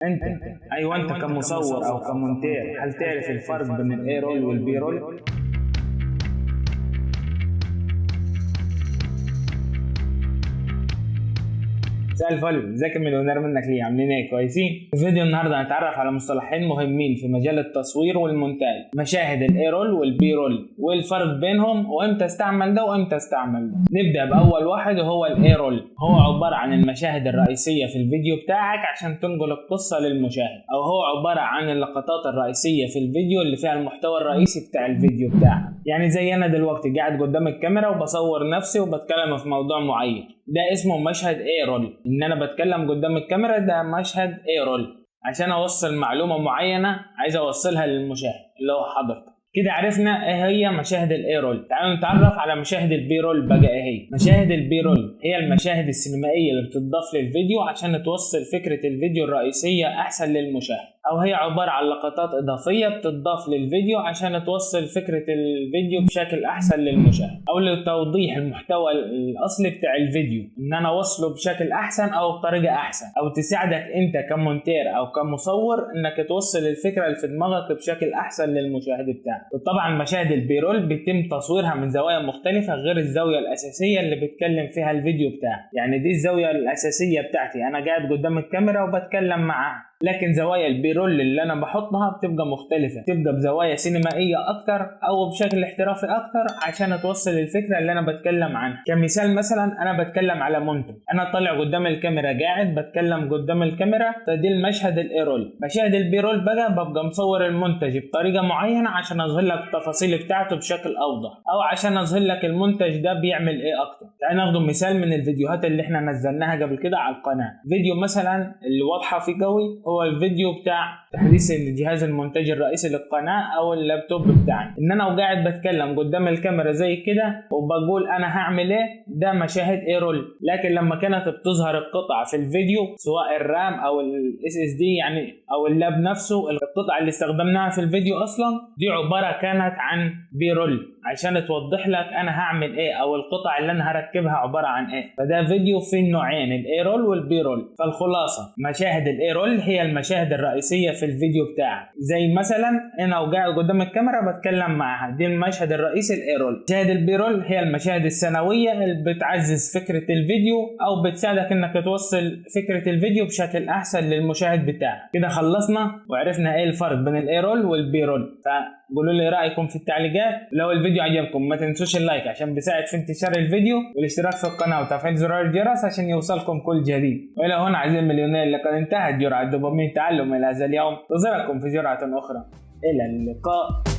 انت ايوه انت كمصور او كمونتير، هل تعرف الفرق بين ال A roll وال B roll؟ مساء الفل، ازيك يا مليونير منك ليه؟ عاملين ايه؟ كويسين؟ في فيديو النهارده هنتعرف على مصطلحين مهمين في مجال التصوير والمونتاج، مشاهد ال A roll وال B roll، والفرق بينهم وامتى استعمل ده وامتى استعمل ده. نبدا باول واحد وهو ال A roll. هو عبارة عن المشاهد الرئيسية في الفيديو بتاعك عشان تنقل القصة للمشاهد، او هو عبارة عن اللقطات الرئيسية في الفيديو اللي فيها المحتوى الرئيسي بتاع الفيديو بتاعك. يعني زي انا دلوقتي قاعد قدام الكاميرا وبصور نفسي وبتكلم في موضوع معين، ده اسمه مشهد A roll. ان انا بتكلم قدام الكاميرا ده مشهد A roll عشان اوصل معلومة معينة عايز اوصلها للمشاهد اللي هو حضرتك. كده عرفنا ايه هي مشاهد ال A roll. تعالوا نتعرف على مشاهد ال B roll بقى. ايه هي مشاهد ال B roll؟ هي المشاهد السينمائية اللي بتضاف للفيديو عشان توصل فكرة الفيديو الرئيسية احسن للمشاهد، او هي عبارة عن لقطات اضافية بتضاف للفيديو عشان توصل فكرة الفيديو بشكل احسن للمشاهد، او لتوضيح المحتوى الاصلي بتاع الفيديو ان انا اوصله بشكل احسن او بطريقة احسن، او تساعدك انت كمونتير او كمصور انك توصل الفكرة اللي في دماغك بشكل احسن للمشاهد بتاعك. وطبعا مشاهد ال B roll بيتم تصويرها من زوايا مختلفة غير الزاوية الاساسية اللي بيتكلم فيها الفيديو بتاعك. يعني دي الزاوية الاساسية بتاعتي، انا قاعد قدام الكاميرا وبتكلم معاها، لكن زوايا ال B roll اللي انا بحطها بتبقى مختلفة، بتبقى بزوايا سينمائية اكتر او بشكل احترافي اكتر عشان توصل الفكرة اللي انا بتكلم عنها. كمثال مثلا انا بتكلم على منتج، انا طالع قدام الكاميرا قاعد بتكلم قدام الكاميرا، فدي المشهد ال A roll. مشاهد ال B roll بقى ببقى مصور المنتج بطريقة معينة عشان اظهر لك التفاصيل بتاعته بشكل اوضح، او عشان اظهر لك المنتج ده بيعمل ايه اكتر. تعال ناخد مثال من الفيديوهات اللي احنا نزلناها قبل كده على القناة. فيديو مثلا اللي واضحة فيه قوي هو الفيديو بتاع تحديث الجهاز المونتاج الرئيسي للقناة او اللابتوب بتاعي، ان انا وقاعد بتكلم قدام الكاميرا زي كده وبقول انا هعمل ايه، ده مشاهد A roll. لكن لما كانت بتظهر القطعة في الفيديو سواء ال RAM او ال SSD يعني او اللاب نفسه، القطعة اللي استخدمناها في الفيديو اصلا دي عبارة كانت عن B roll عشان توضح لك انا هعمل ايه او القطع اللي انا هركبها عبارة عن ايه. فده فيديو فيه النوعين ال A roll وال B roll. فالخلاصة مشاهد ال A roll هي المشاهد الرئيسية في الفيديو بتاعك، زي مثلا انا وقاعد قدام الكاميرا بتكلم معاها، دي المشهد الرئيسي ال A roll. مشاهد ال B roll هي المشاهد الثانوية اللي بتعزز فكرة الفيديو او بتساعدك انك توصل فكرة الفيديو بشكل احسن للمشاهد بتاعك. كده خلصنا وعرفنا ايه الفرق بين ال A roll وال B roll. فقولوا لي رايكم في التعليقات. لو الفيديو عجبكم ما تنسوش ال like عشان بيساعد في انتشار الفيديو، والاشتراك في القناة وتفعيل زرار الجرس عشان يوصلكم كل جديد. والى هنا عزيزي المليونير لقد انتهت جرعة دوبامين تعلم الى هذا اليوم، انتظركم في جرعة اخرى. الى اللقاء.